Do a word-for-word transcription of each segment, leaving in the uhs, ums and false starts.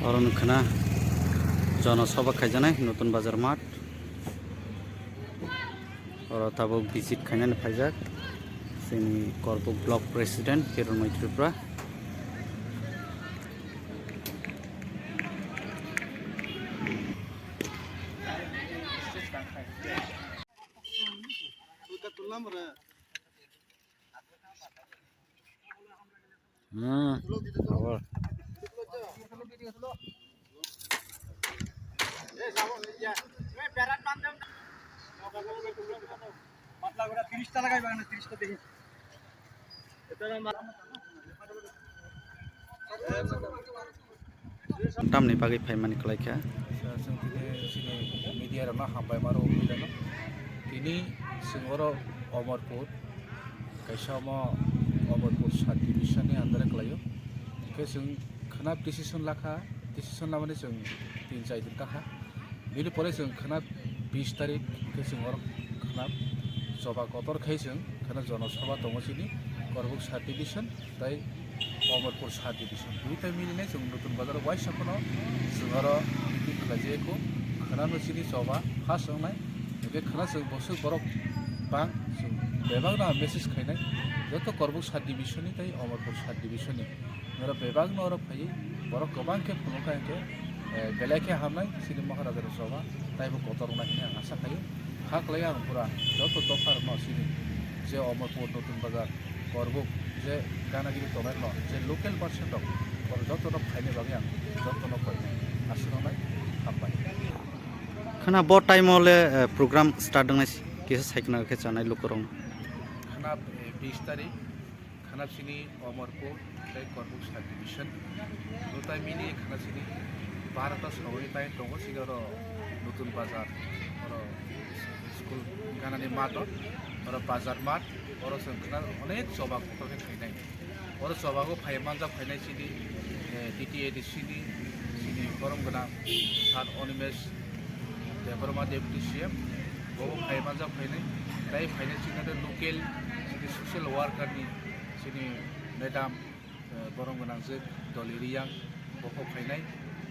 Oro nukha na Jono Sabha khaijaknai Nutun Bazar Math. Oro tabuk visit khainani phaijak chini Korbuk Block President Hironmoi Tripura. Hmm. Tamni bagwi phaimani kwlaikha. Chwng tini chini media rokno hambai ma rw philano. Tini chwng oro Omorpur, kaisa omo Omorpur sub division ni under o kwlaio. Hwnkhe chwng khwnap decision lakha, decision lamani chwng tin chai din kakha. Bini pore chwng khwnap bis tarik khe chwng oro khwnap choba kotor khai chwng khwnap jono sabha tongo chini Korbuk sub division. Tai Omorpur sub division. Twi tai milinai chwng Nutun Bazar o waisa phano chwng oro meeting khlai jaya kho. Khwnano chini choba first wngnai. Hwnkhe khwna chwng boswk borok bang chwng bebakno ang message khainai. Joto Korbuk sub division ni tai Omorpur sub division ni. Norok bebakno oro phaiwi borok kwbang khe phunukha hwnkhe, eh, belai khe hamnai chini Maharaja ni choba taibo kotor wngnai hwnwi ang asa khaio. Kha khlai ang pura joto dopha rokno chini je Omorpur Nutun Bazar Korbuk je ganagini tongnai rokno je local person rok oro joto no phaina bagwi ang joto no koi aswk nai hambai. Khwna bo time o le, eh, program start wngnai kisa sai khwna khe chanai lukurok no. Khwna, eh, bis tarik khwna chini Omorpur tei Korbuk sub division. Bo tai mini khwna chini barota sawani tai tongo chini oro Nutun Bazar, oro school ganani math o, oro bazar math, oro chwng khwna onek choba kotor khe khainai. Oro chobago phai manjak phainai chini, eh, T T A D C ni chini borom gwnang Sir Animesh Debbarma Deputy C M, bo phai manjak phainai. Tai phainai chini oro local chini social worker ni chini madam, eh, borom gwnang je Doli Riyang, bo phainai.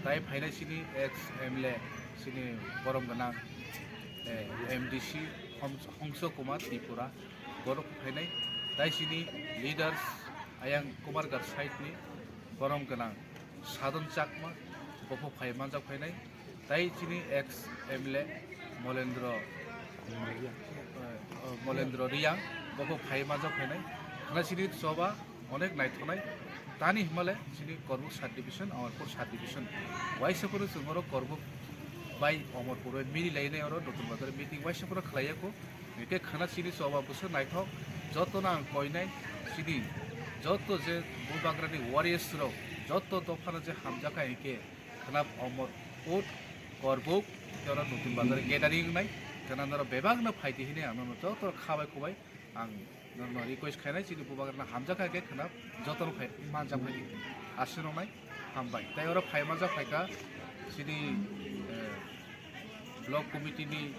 Tai phainai chini ex M L A chini borom gwnang, eh, M D C Hom-, Hongso Kumar Tripura, borok phainai. Tai chini leaders ayang Kumarghat side ni borom gwnang Sadon Chakma, bokho phai manjak phainai. Tai chini ex M L A Molendro, eh, Molendro Riyang, bokho phai manjak phainai. Khwna chini choba onek naithoknai. Tani himale chini Korbuk sub division, Omorpur sub division. Waisa phuru chwng oro Korbuk bai Omorpur bai mili lainai oro Nutun Bazar meeting waisa phuru khlaiya kho. Hwnkhe khwna chini choba bwswk naithok, jotono ang koinai chini joto je Bubagrani warriors rok joto dophano je hamjakha hwnkhe khwna Omorpur, Korbuk, tei oro Nutun Bazar gathering wngnai. Khwna norok bebakno phaidi hinwi ang nono joto khabai khubai ang norokno request khainai, chini Bubagrano hamjakha khe khwna jotono phai manjak phaidi. Aswk nongnai hambai. Tei oro phai manjak phaikha chini, eh, block committee ni